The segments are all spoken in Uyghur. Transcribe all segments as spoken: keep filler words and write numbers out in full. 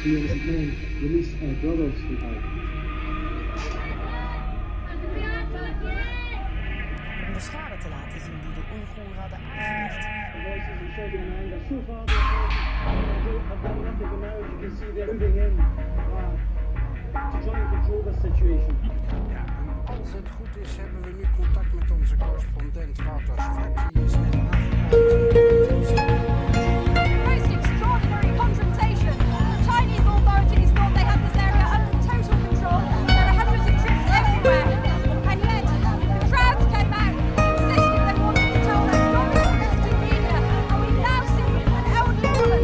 Release our brothers from Iran. Om de schade te laten zien die de Oeigoeren hadden aangericht. The voices in Serbian anger so far, they have done nothing, but now, as you can see, they're moving in uh, to try and control the situation. Ja, en als het goed is, hebben we nu contact met onze correspondent Wouter Zwart. Die is net aangekomen. Most extraordinary confrontation. The Chinese authorities thought they had this area under total control. There were hundreds of troops everywhere. And yet, the crowds came out, insisted they wanted to tell their story to Western media. And we've now seen an elderly woman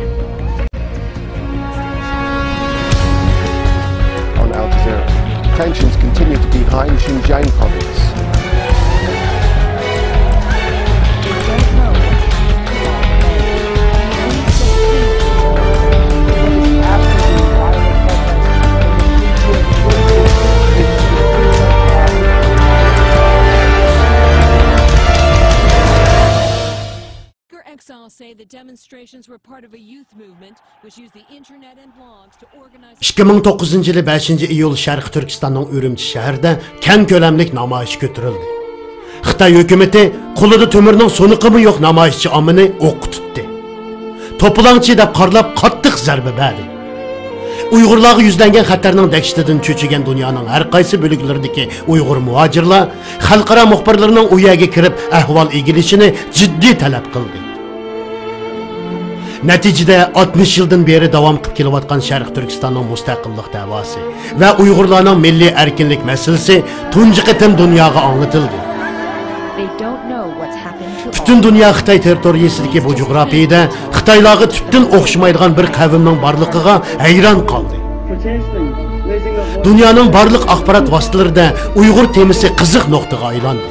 On Al Jazeera. Tensions continue to be high in Xinjiang province. Uyghur exiles say the demonstrations were part of a youth movement which used the internet and blogs to organize. ئىككى مىڭ توققۇزىنچى يىلى بەشىنچى ئىيۇل شەرقىي تۈركىستاننىڭ ئۈرۈمچى شەھىرىدە كەڭ كۆلەملىك نامايىش كۆتۈرۈلدى. خىتاي ھۆكۈمىتى قولىدا تۆمۈرنىڭ سۇنۇقىمۇ يوق نامايىشچى ئاممىنى ئوققا تۇتتى. توپىلاڭچى دەپ قارىلاپ قاتتىق زەربە بەردى. ئۇيغۇرلارغا يۈزلەنگەن خەتەرنىڭ دەھشىتىدىن چۆچۈگەن دۇنيانىڭ ھەر قايسى بۆلەكلىرىدىكى ئۇيغۇر مۇھاجىرلار خەلقئارا مۇخبىرلىرىنىڭ ئۇ يەرگە كىرىپ ئەھۋال ئىگىلىشىنى جىددىي تەلەپ قىلدى. نەتىجىدە، ئاتمىش يىلدىن بېرى داۋام قىلىپ كېلىۋاتقان شەرقىي تۈركىستاننىڭ مۇستەقىللىق دەۋاسى ۋە ئۇيغۇرلارنىڭ مىللىي ئەركىنلىك مەسىلىسى تۇنجى قېتىم دۇنياغا ئاڭلىتىلدى. They don't know what's happened to پۈتۈن دۇنيا خىتاي تېررىتورىيىسىدىكى بۇ جۇغراپىيىدە خىتايلارغا تۈپتىن ئوخشىمايدىغان بىر قەۋمنىڭ بارلىقىغا ھەيران قالدى. دۇنيانىڭ بارلىق ئاخبارات ۋاسىتىلىرىدە ئۇيغۇر تېمىسى قىزىق نۇقتىغا ئايلاندى.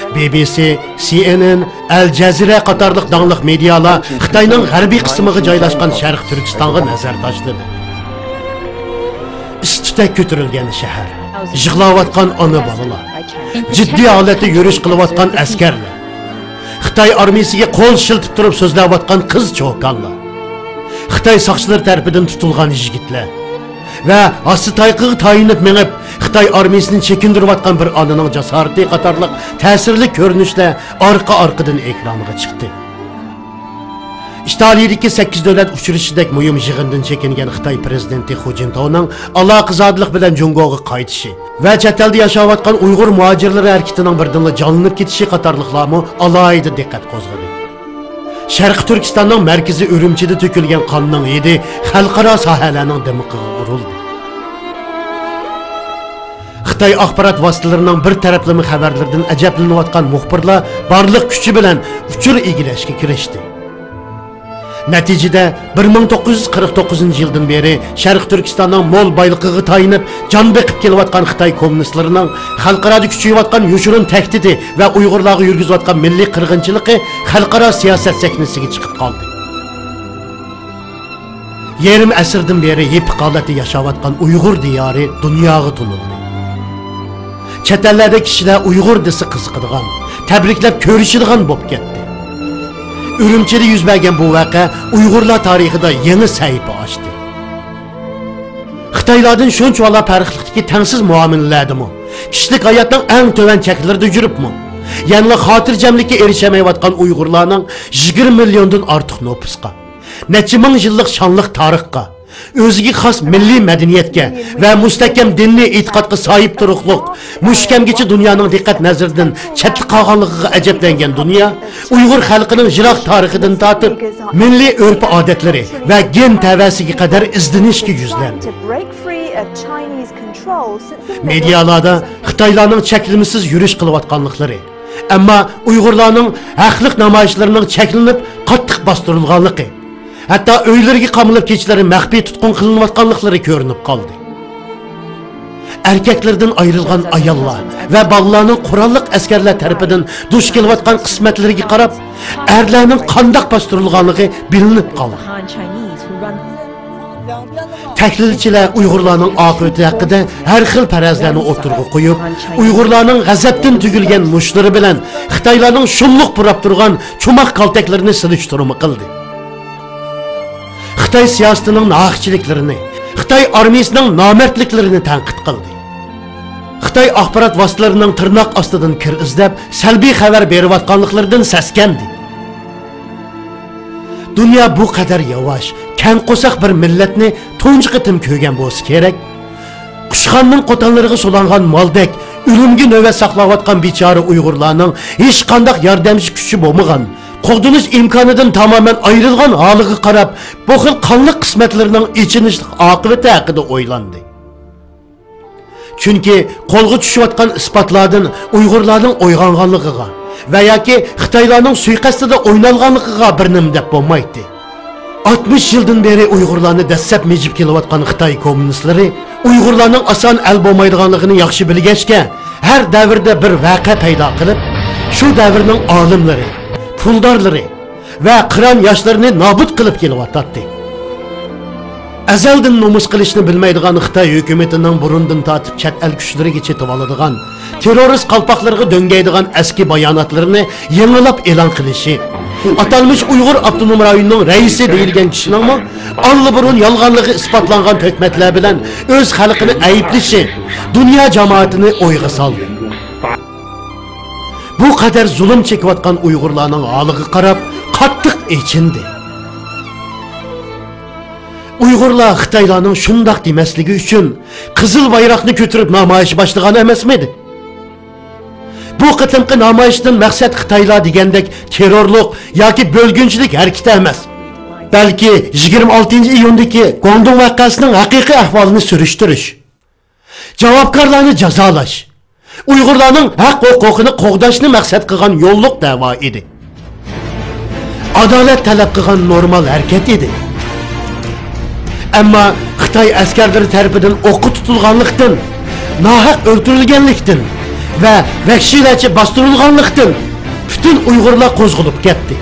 بى بى سى، سى ئېن ئېن، ئەل جەزىرە قاتارلىق داڭلىق مېدىيالار خىتاينىڭ غەربىي قىسمىغا جايلاشقان شەرقىي تۈركىستانغا نەزەر تاشلىدى. ئىس-تۈتەك كۆتۈرۈلگەن شەھەر، يىغلاۋاتقان ئانا-بالىلار، جىددىي ھالەتتە يۈرۈش قىلىۋاتقان ئەسكەرلەر، خىتاي ئارمىيىسىگە قول شىلتىپ تۇرۇپ سۆزلەۋاتقان قىز چوكانلار، خىتاي ساقچىلىرى تەرىپىدىن تۇتۇلغان يىگىتلەر ۋە ھاسا تايىقىغا تايىنىپ مېڭىپ، خىتاي ئارمىيىسىنى چېكىندۈرۈۋاتقان بىر ئانىنىڭ جاسارىتى قاتارلىق تەسىرلىك كۆرۈنۈشلەر ئارقا-ئارقىدىن ئېكرانغا چىقتى. ئىتالىيىدىكى سەككىز دۆلەت ئۇچرىشىشىدەك مۇھىم يىغىندىن چېكىنگەن خىتاي پىرېزىدېنتى خۇ جىنتاۋنىڭ ئالاقىزادىلىق بىلەن جۇڭگوغا قايتىشى ۋە چەت ئەلدە ياشاۋاتقان ئۇيغۇر مۇھاجىرلىرى ھەرىكىتىنىڭ بىردىنلا جانلىنىپ كېتىشى قاتارلىقلارمۇ ئالاھىدە دىققەت قوزغىدى. شەرقىي تۈركىستاننىڭ مەركىزى ئۈرۈمچىدە تۆكۈلگەن قاننىڭ ھىدى خەلقئارا ساھەلەرنىڭ دىمىقىغا ئۇرۇلدى. خىتاي ئاخبارات ۋاسىتىلىرىنىڭ بىر تەرەپلىمە خەۋەرلىرىدىن ئەجەبلىنىۋاتقان مۇخبىرلار بارلىق كۈچى بىلەن ئۇچۇر ئىگىلەشكە كىرىشتى. نەتىجىدە، بىر مىڭ توققۇز يۈز قىرىق توققۇزىنچى يىلدىن بېرى شەرقىي تۈركىستاننىڭ مول بايلىقىغا تايىنىپ جان بېقىپ كېلىۋاتقان خىتاي كوممۇنىستلىرىنىڭ خەلقئارادا كۈچىيىۋاتقان يوشۇرۇن تەھدىتى ۋە ئۇيغۇرلارغا يۈرگۈزۈۋاتقان مىللىي قىرغىنچىلىقى خەلقئارا سىياسەت سەھنىسىگە چىقىپ قالدى. يېرىم ئەسىردىن بېرى يېپىق ھالەتتە ياشاۋاتقان ئۇيغۇر دىيارى دۇنياغا تونۇلدى. چەت ئەللەردە كىشىلەر ئۇيغۇر دېسە قىزىقىدىغان، تەبرىكلەپ كۆرۈشىدىغان بولۇپ كەتتى. ئۈرۈمچىدە يۈز بەرگەن بۇ ۋەقە ئۇيغۇرلار تارىخىدا يېڭى سەھىپە ئاچتى. خىتايلاردىن شۇنچىۋالا پەرقلىقتىكى تەڭسىز مۇئامىلىلەردىمۇ، كىشىلىك ھاياتنىڭ ئەڭ تۆۋەن چەكلىرىدە يۈرۈپمۇ، يەنىلا خاتىرجەملىككە ئېرىشەلمەيۋاتقان ئۇيغۇرلارنىڭ يىگىرمە مىليوندىن ئارتۇق نوپۇسقا، نەچچە مىڭ يىللىق شانلىق تارىخقا، ئۆزىگە خاس مىللىي مەدەنىيەتكە ۋە مۇستەھكەم دىنىي ئېتىقادقا ساھىب تۇرۇقلۇق، مۇشۇ كەمگىچە دۇنيانىڭ دىققەت نەزىرىدىن چەتتە قالغانلىقىغا ئەجەبلەنگەن دۇنيا ئۇيغۇر خەلقىنىڭ يىراق تارىخىدىن تارتىپ، مىللىي ئۆرپ-ئادەتلىرى ۋە گېن تەۋەسىگە قەدەر ئىزدىنىشكە يۈزلەندى. مېدىيالاردا خىتايلارنىڭ چەكلىمىسىز يۈرۈش قىلىۋاتقانلىقلىرى، ئەمما ئۇيغۇرلارنىڭ ھەقلىق نامايىشلىرىنىڭ چەكلىنىپ، قاتتىق باستۇرۇلغانلىقى، ھەتتا ئۆيلىرىگە قامىلىپ كېچىلىرى مەخپىي تۇتقۇن قىلىنىۋاتقانلىقلىرى كۆرۈنۈپ قالدى. ئەركەكلىرىدىن ئايرىلغان ئاياللار ۋە بالىلارنىڭ قوراللىق ئەسكەرلەر تەرىپىدىن دۇچ كېلىۋاتقان قىسمەتلىرىگە قاراپ، ئەرلەرنىڭ قانداق باستۇرۇلغانلىقى بىلىنىپ قالدى. تەھلىلچىلەر ئۇيغۇرلارنىڭ ئاقىۋىتى ھەققىدە ھەر خىل پەرەزلەرنى ئوتتۇرىغا قويۇپ، ئۇيغۇرلارنىڭ غەزەپتىن تۈگۈلگەن مۇشتلىرى بىلەن خىتايلارنىڭ شۇملۇق پۇراپ تۇرغان چوماق كالتەكلىرىنى سېلىشتۇرما قىلدى. خىتاي سىياسىتىنىڭ ناھەقچىلىكلىرىنى، خىتاي ئارمىيىسىنىڭ نامەردلىكلىرىنى تەنقىد قىلدى. خىتاي ئاخبارات ۋاسىتىلىرىنىڭ تىرناق ئاستىدىن كىر ئىزدەپ، سەلبىي خەۋەر بېرىۋاتقانلىقلىرىدىن سەسكەندى. دۇنيا بۇ قەدەر ياۋاش، كەڭ قورساق بىر مىللەتنى تۇنجى قېتىم كۆرگەن بولسا كېرەك. قۇشخانىنىڭ قوتانلىرىغا سولانغان مالدەك ئۆلۈمگە نۆۋەت ساقلاۋاتقان بىچارە ئۇيغۇرلارنىڭ ھېچقانداق ياردەمچى كۈچى بولمىغان، قوغدىنىش ئىمكانىدىن تامامەن ئايرىلغان ھالىغا قاراپ، بۇ خىل قانلىق قىسمەتلىرىنىڭ ئېچىنىشلىق ئاقىۋىتى ھەققىدە ئويلاندى. چۈنكى قولغا چۈشۈۋاتقان ئىسپاتلاردىن ئۇيغۇرلارنىڭ ئويغانغانلىقىغا ۋە ياكى خىتايلارنىڭ سۇيىقەستىدە ئوينالغانلىقىغا بىر نېمە دەپ بولمايتتى. ئاتمىش يىلدىن بېرى ئۇيغۇرلارنى دەسسەپ مىجىپ كېلىۋاتقان خىتاي كوممۇنىستلىرى ئۇيغۇرلارنىڭ ئاسان ئەل بولمايدىغانلىقىنى ياخشى بىلگەچكە، ھەر دەۋردە بىر ۋەقە پەيدا قىلىپ، شۇ دەۋرنىڭ ئالىملىرى، پۇلدارلىرى ۋە قىران ياشلىرىنى نابۇت قىلىپ كېلىۋاتاتتى. ئەزەلدىن نومۇس قىلىشنى بىلمەيدىغان خىتاي ھۆكۈمىتىنىڭ بۇرۇندىن تارتىپ چەت ئەل كۈچلىرىگە چېتىۋالىدىغان، تېررورىست قالپاقلىرىغا دۆڭگەيدىغان ئەسكى باياناتلىرىنى يېڭىلاپ ئېلان قىلىشى، ئاتالمىش ئۇيغۇر ئاپتونوم رايونىنىڭ رەئىسى دېيىلگەن كىشىنىڭمۇ ئاللىبۇرۇن يالغانلىقى ئىسپاتلانغان تۆھمەتلەر بىلەن ئۆز خەلقىنى ئەيىبلىشى دۇنيا جامائىتىنى ئويغا سالدى. بۇ قەدەر زۇلۇم چېكىۋاتقان ئۇيغۇرلارنىڭ ھالىغا قاراپ قاتتىق ئېچىندى. ئۇيغۇرلار خىتايلارنىڭ شۇنداق دېمەسلىكى ئۈچۈن قىزىل بايراقنى كۆتۈرۈپ نامايىش باشلىغان ئەمەسمىدى؟ بۇ قېتىمقى نامايىشتىن مەقسەت خىتايلار دېگەندەك تېررورلۇق ياكى بۆلگۈنچىلىك ھەرىكىتى ئەمەس، بەلكى يىگىرمە ئالتىنچى ئىيۇندىكى گۇاڭدۇڭ ۋەقەسىنىڭ ھەقىقىي ئەھۋالىنى سۈرۈشتۈرۈش، جاۋابكارلارنى جازالاش، ئۇيغۇرلارنىڭ ھەق ھوقۇقىنى قوغداشنى مەقسەت قىلغان يوللۇق دەۋا ئىدى. ئادالەت تەلەپ قىلغان نورمال ھەرىكەت ئىدى. ئەمما خىتاي ئەسكەرلىرى تەرىپىدىن ئوققا تۇتۇلغانلىقتىن، ناھەق ئۆلتۈرۈلگەنلىكتىن ۋە ۋەھشىيلەرچە باستۇرۇلغانلىقتىن پۈتۈن ئۇيغۇرلار قوزغىلىپ كەتتى.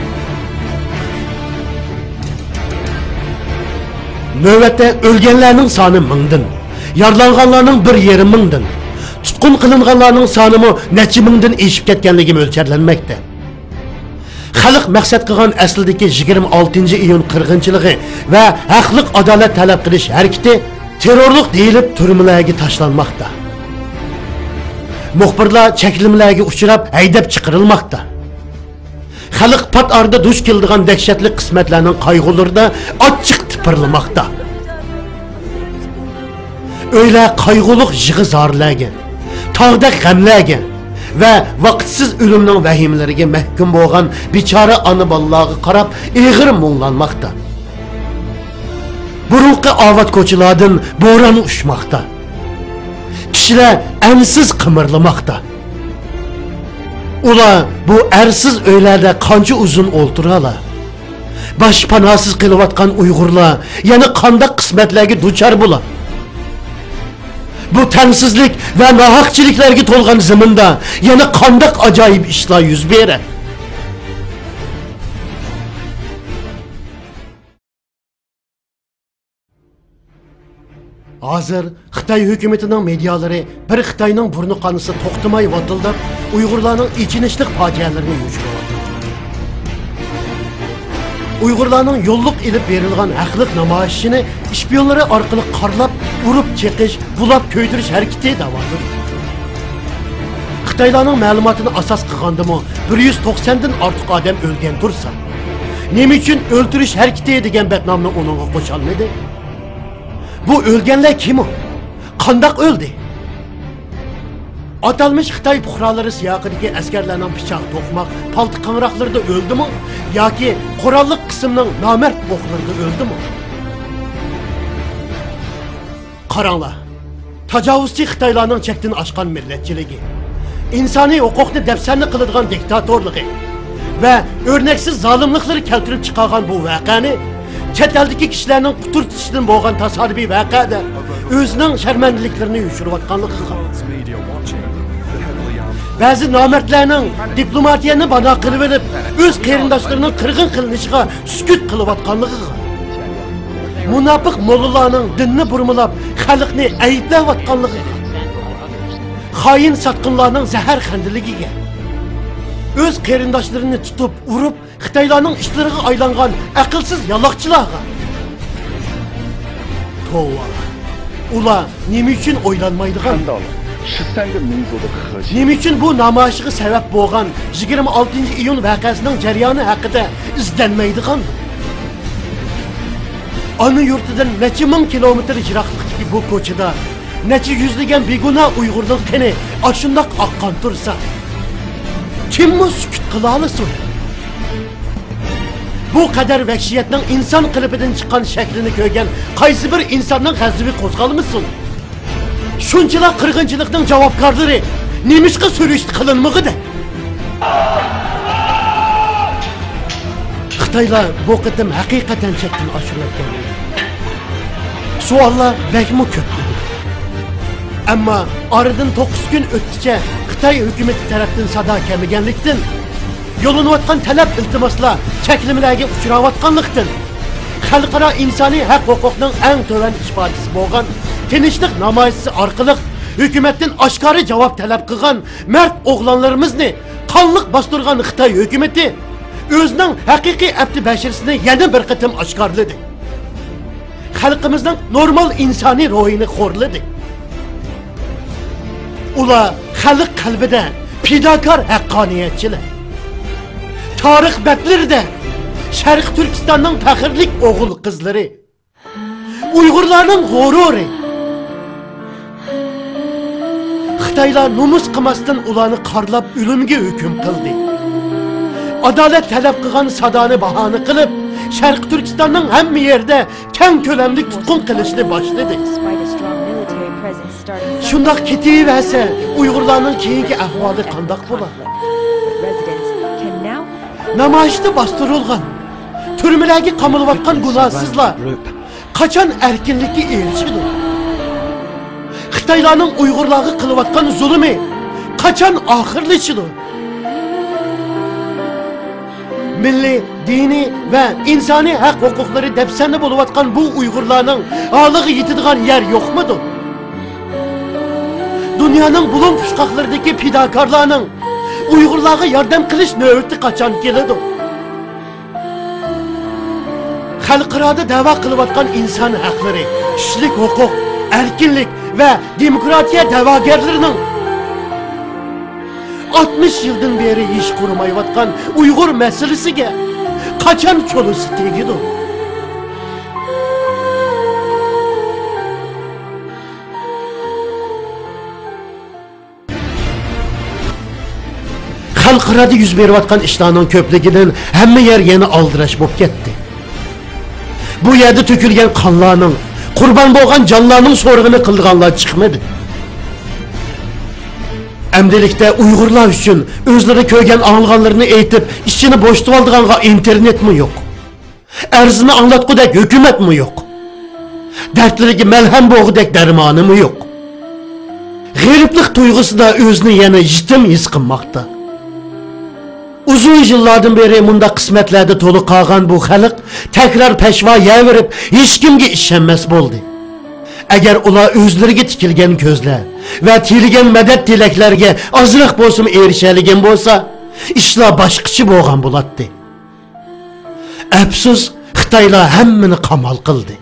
نۆۋەتتە ئۆلگەنلەرنىڭ سانى مىڭدىن، يارىلانغانلارنىڭ بىر يېرىم مىڭدىن، تۇتقۇن قىلىنغانلارنىڭ سانىمۇ نەچچە مىڭدىن ئېشىپ كەتكەنلىكى مۆلچەرلەنمەكتە. خەلق مەقسەت قىلغان ئەسلىدىكى يىگىرمە ئالتىنچى ئىيۇن قىرغىنچىلىقى ۋە ھەقلىق ئادالەت تەلەپ قىلىش ھەرىكىتى تېررورلۇق دېيىلىپ تۈرمىلەرگە تاشلانماقتا. مۇخبىرلار چەكلىمىلەرگە ئۇچراپ ھەيدەپ چىقىرىلماقتا. خەلق پات ئارىدا دۇچ كېلىدىغان دەھشەتلىك قىسمەتلەرنىڭ قايغۇلىرىدا ئاچچىق تىپىرلىماقتا. ئۆيلەر قايغۇلۇق يىغا-زارلارغا، تاغدەك غەملەرگە ۋە ۋاقىتسىز ئۆلۈمنىڭ ۋەھىمىلىرىگە مەھكۇم بولغان بىچارە ئانا-بالىلارغا قاراپ ئېغىر مۇڭلانماقتا. بۇرۇنقى ئاۋات كوچىلاردىن بوران ئۇچماقتا. كىشىلەر ئەنسىز قىمىرلىماقتا. ئۇلار بۇ ئەرسىز ئۆيلەردە قانچە ئۇزۇن ئولتۇرالار؟ باشپاناھسىز قېلىۋاتقان ئۇيغۇرلار يەنە قانداق قىسمەتلەرگە دۇچار بولا؟ بۇ تەڭسىزلىك ۋە ناھەقچىلىكلەرگە تولغان زېمىندا يەنە قانداق ئاجايىپ ئىشلار يۈز بېرە؟ ھازىر خىتاي ھۆكۈمىتىنىڭ مېدىيالىرى بىر خىتاينىڭ بۇرنى قانىسى توختىماي ۋاتىلداپ، ئۇيغۇرلارنىڭ ئېچىنىشلىق پاجىئەلىرىنى يوشۇرۇۋاتىدۇ. ئۇيغۇرلارنىڭ يوللۇق ئېلىپ بېرىلغان ھەقلىق نامايىشىنى ئىشپىيونلىرى ئارقىلىق قارلاپ، ئۇرۇپ چېقىش، بۇلاپ كۆيدۈرۈش ھەرىكىتى دەۋاتىدۇ. خىتايلارنىڭ مەلۇماتىنى ئاساس قىلغاندىمۇ، بىر يۈز توقساندىن ئارتۇق ئادەم ئۆلگەن تۇرسا، نېمە ئۈچۈن ئۆلتۈرۈش ھەرىكىتى دېگەن بەتنامنى ئۇنىڭغا قوشالمىدى؟ بۇ ئۆلگەنلەر كىم ئۇ؟ قانداق ئۆلدى؟ ئاتالمىش خىتاي پۇقرالىرى سىياقىدىكى ئەسكەرلەرنىڭ پىچاق، توقماق، پالتا قاڭراقلىرىدا ئۆلدىمۇ ياكى قوراللىق قىسىمنىڭ نامەرد ئوقلىرىدا ئۆلدىمۇ؟ قاراڭلار، تاجاۋۇزچى خىتايلارنىڭ چەكتىن ئاشقان مىللەتچىلىكى، ئىنسانىي ھوقۇقنى دەپسەندە قىلىدىغان دىكتاتورلۇقى ۋە ئۆرنەكسىز زالىملىقلىرى كەلتۈرۈپ چىقارغان بۇ ۋەقەنى چەت ئەلدىكى كىشىلەرنىڭ قۇتۇرتۇشىدىن بولغان تاسادىپىي ۋەقە دەپ ئۆزىنىڭ شەرمەندىلىكلىرىنى يوشۇرۇۋاتقانلىقىغا، بەزى نامەردلەرنىڭ دىپلوماتىيەنى بانا قىلىۋېلىپ، ئۆز قېرىنداشلىرىنىڭ قىرغىن قىلىنىشىغا سۈكۈت قىلىۋاتقانلىقىغا، مۇناپىق موللىلارنىڭ دىننى بۇرمىلاپ، خەلقنى ئەيىبلەۋاتقانلىقىغا، خائىن ساتقىنلارنىڭ زەھەر خەندىلىكىگە، ئۆز قېرىنداشلىرىنى تۇتۇپ، ئۇرۇپ، خىتايلارنىڭ ئىتلىرىغا ئايلانغان ئەقىلسىز يالاقچىلارغا، توۋا، ئۇلار نېمە ئۈچۈن ئويلانمايدىغان؟ 看到了，十三个民族的和谐。 نېمە ئۈچۈن بۇ نامايىشقا سەۋەب بولغان يىگىرمە ئالتىنچى ئىيۇن ۋەقەسىنىڭ جەريانى ھەققىدە ئىزدەنمەيدىغان؟ ئانا يۇرتىدىن نەچچە مىڭ كىلومېتىر يىراقلىقتىكى بۇ كوچىدا نەچچە يۈزلىگەن بىگۇناھ ئۇيغۇرنىڭ قېنى ئاشۇنداق ئاققان تۇرسا، كىممۇ سۈكۈت قىلالىسۇن؟ بۇ قەدەر ۋەھشىيەتنىڭ ئىنسان قېلىپىدىن چىققان شەكلىنى كۆرگەن قايسى بىر ئىنساننىڭ غەزىپى قوزغالمىسۇن؟ شۇنچىلا قىرغىنچىلىقنىڭ جاۋابكارلىرى نېمىشقا سۈرۈشتە قىلىنمىغۇدەك؟ خىتايلار بۇ قېتىم ھەقىقەتەن چەكتىن ئاشۇرۇۋەتكەن ئىدى. سوئاللار بەكمۇ كۆپ ئىدى. ئەمما ئارىدىن توققۇز كۈن ئۆتكىچە خىتاي ھۆكۈمىتى تەرەپتىن سادا كەلمىگەنلىكتىن، يوللىنىۋاتقان تەلەپ ئىلتىماسلار چەكلىمىلەرگە ئۇچراۋاتقانلىقتىن، خەلقئارا ئىنسانىي ھەق ھوقۇقنىڭ ئەڭ تۆۋەن ئىپادىسى بولغان تىنچلىق نامايىشى ئارقىلىق ھۆكۈمەتتىن ئاشكارا جاۋاب تەلەپ قىلغان مەرد ئوغلانلىرىمىزنى قانلىق باستۇرغان خىتاي ھۆكۈمىتى ئۆزىنىڭ ھەقىقىي ئەپتى بەشىرىسىنى يەنە بىر قېتىم ئاشكارىلىدى. خەلقىمىزنىڭ نورمال ئىنسانىي روھىنى خورلىدى. ئۇلار خەلق قەلبىدە پىداكار ھەققانىيەتچىلەر، تارىخ بەتلىرىدە شەرقىي تۈركىستاننىڭ پەخىرلىك ئوغۇل-قىزلىرى، ئۇيغۇرلارنىڭ غۇرۇرى. خىتايلار نومۇس قىلماستىن ئۇلارنى قارلاپ ئۆلۈمگە ھۆكۈم قىلدى. ئادالەت تەلەپ قىلغان سادانى باھانە قىلىپ، شەرقىي تۈركىستاننىڭ ھەممە يېرىدە كەڭ كۆلەملىك تۇتقۇن قىلىشنى باشلىدى. شۇنداق كېتىۋەرسە، ئۇيغۇرلارنىڭ كېيىنكى ئەھۋالى قانداق بولار؟ نامايىشتا باستۇرۇلغان، تۈرمىلەرگە قامىلىۋاتقان گۇناھسىزلار قاچان ئەركىنلىككە ئېرىشىدۇ؟ خىتايلارنىڭ ئۇيغۇرلارغا قىلىۋاتقان زۇلۇمى قاچان ئاخىرلىشىدۇ؟ مىللىي، دىنىي ۋە ئىنسانىي ھەق ھوقۇقلىرى دەپسەندە بولۇۋاتقان بۇ ئۇيغۇرلارنىڭ ھالىغا يېتىدىغان يەر يوقمىدۇ؟ دۇنيانىڭ بۇلۇڭ پۇچقاقلىرىدىكى پىداكارلارنىڭ ئۇيغۇرلارغا ياردەم قىلىش نۆۋىتى قاچان كېلىدۇ؟ خەلقئارادا دەۋا قىلىۋاتقان ئىنسان ھەقلىرى، كىشىلىك ھوقۇق، ئەركىنلىك ۋە دېموكراتىيە دەۋاگەرلىرىنىڭ ئاتمىش يىلدىن بېرى ھېچ قۇرۇمايۋاتقان ئۇيغۇر مەسىلىسىگە قاچان چولىسى تېگىدۇ؟ خەلقئارادا يۈز بېرىۋاتقان ئىشلارنىڭ كۆپلۈكىدىن ھەممە يەر يەنە ئالدىراش بولۇپ كەتتى. بۇ يەردە تۆكۈلگەن قانلارنىڭ، قۇربان بولغان جانلارنىڭ سورىقىنى قىلىدىغانلار چىقمىدى. ئەمدىلىكتە ئۇيغۇرلار ئۈچۈن ئۆزلىرى كۆرگەن ئاڭلىغانلىرىنى ئېيتىپ، ئىچىنى بوشىتىۋالىدىغانغا ئىنتېرنېتمۇ يوق. ئەرزىنى ئاڭلاتقۇدەك ھۆكۈمەتمۇ يوق. دەردلىرىگە مەلھەم بولغۇدەك دەرمانىمۇ يوق. غېرىبلىق تۇيغۇسىدا ئۆزىنى يەنە يېتىم ھېس قىلماقتا. ئۇزۇن يىللاردىن بېرى مۇنداق قىسمەتلەردە تولا قالغان بۇ خەلق تەكرار پەشۋا يەۋېرىپ، ھېچكىمگە ئىشەنمەس بولدى. ئەگەر ئۇلار ئۆزلىرىگە تىكىلگەن كۆزلەر ۋە تىلىگەن مەدەت تىلەكلەرگە ئازراق بولسىمۇ ئېرىشەلىگەن بولسا، ئىشلار باشقىچە بولغان بولاتتى. ئەپسۇس، خىتايلار ھەممىنى قامال قىلدى.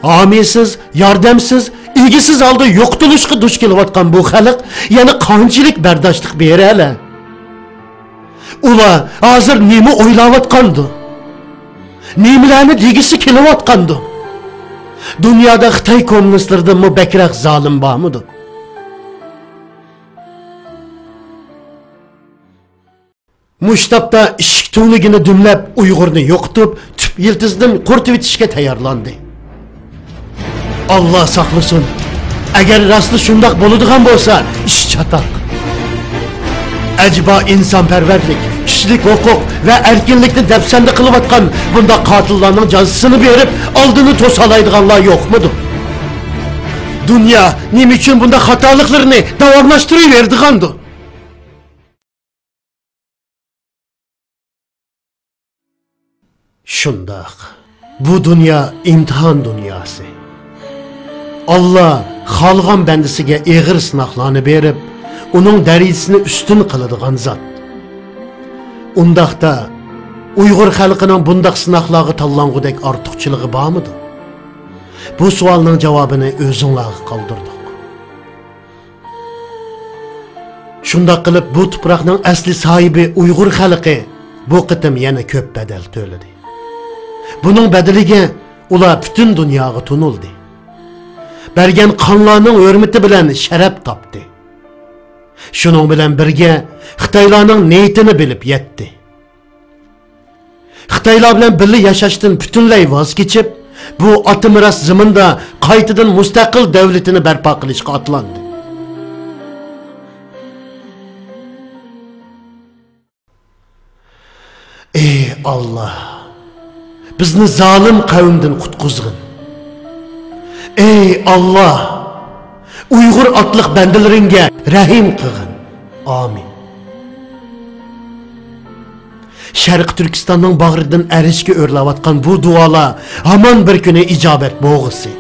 ھامىيسىز، ياردەمسىز، ئىگىسىز ھالدا يوقىتىلىشقا دۇچ كېلىۋاتقان بۇ خەلق يەنە قانچىلىك بەرداشلىق بېرەلەر؟ ئۇلار ھازىر نېمە ئويلاۋاتقاندۇ؟ نېمىلەرنى دېگۈسى كېلىۋاتقاندۇ؟ دۇنيادا خىتاي كوممۇنىستلىرىدىنمۇ بەكرەك زالىم بارمىدۇ؟ مۇشۇ تاپتا ئىشىك تۈۋلۈكىنى دۈملەپ، ئۇيغۇرنى يوقىتىپ، تۈپ يىلتىزىدىن قۇرۇتۇۋېتىشكە تەييارلاندى. ئاللا ساقلىسۇن! ئەگەر راستلا شۇنداق بولىدىغان بولسا، ئىش چاتاق. ئەجەبا ئىنسانپەرۋەرلىك، كىشىلىك ھوقۇق ۋە ئەركىنلىكنى دەپسەندە قىلىۋاتقان بۇنداق قاتىللارنىڭ جازىسىنى بېرىپ، ئالدىنى توسالايدىغانلار يوقمىدۇ؟ دۇنيا نېمە ئۈچۈن بۇنداق خاتالىقلىرىنى داۋاملاشتۇرۇۋېرىدىغاندۇ؟ شۇنداق. بۇ دۇنيا ئىمتىھان دۇنياسى. ئاللا خالىغان بەندىسىگە ئېغىر سىناقلارنى بېرىپ، ئۇنىڭ دەرىجىسىنى ئۈستۈن قىلىدىغان زات. ئۇنداقتا، ئۇيغۇر خەلقىنىڭ بۇنداق سىناقلارغا تاللانغۇدەك ئارتۇقچىلىقى بارمىدۇ؟ بۇ سوئالنىڭ جاۋابىنى ئۆزۈڭلارغا قالدۇردۇق. شۇنداق قىلىپ، بۇ تۇپراقنىڭ ئەسلى ساھىبى ئۇيغۇر خەلقى بۇ قېتىم يەنە كۆپ بەدەل تۆلىدى. بۇنىڭ بەدىلىگە ئۇلار پۈتۈن دۇنياغا تونۇلدى. بەرگەن قانلارنىڭ ھۆرمىتى بىلەن شەرەپ تاپتى. شۇنىڭ بىلەن بىرگە، خىتايلارنىڭ نىيىتىنى بىلىپ يەتتى. خىتايلار بىلەن بىللە ياشاشتىن پۈتۈنلەي ۋاز كېچىپ، بۇ ئاتا مىراس زېمىندا قايتىدىن مۇستەقىل دۆلىتىنى بەرپا قىلىشقا ئاتلاندى. ئەي ئاللا، بىزنى زالىم قەۋمدىن قۇتقۇزغىن. ئەي ئاللا، ئۇيغۇر ئاتلىق بەندىلىرىڭگە رەھىم قىلغىن. ئامىن. شەرقىي تۈركىستاننىڭ باغرىدىن ئەرشكە ئۆرلەۋاتقان بۇ دۇئالار ھامان بىر كۈنى ئىجابەت بولغۇسى.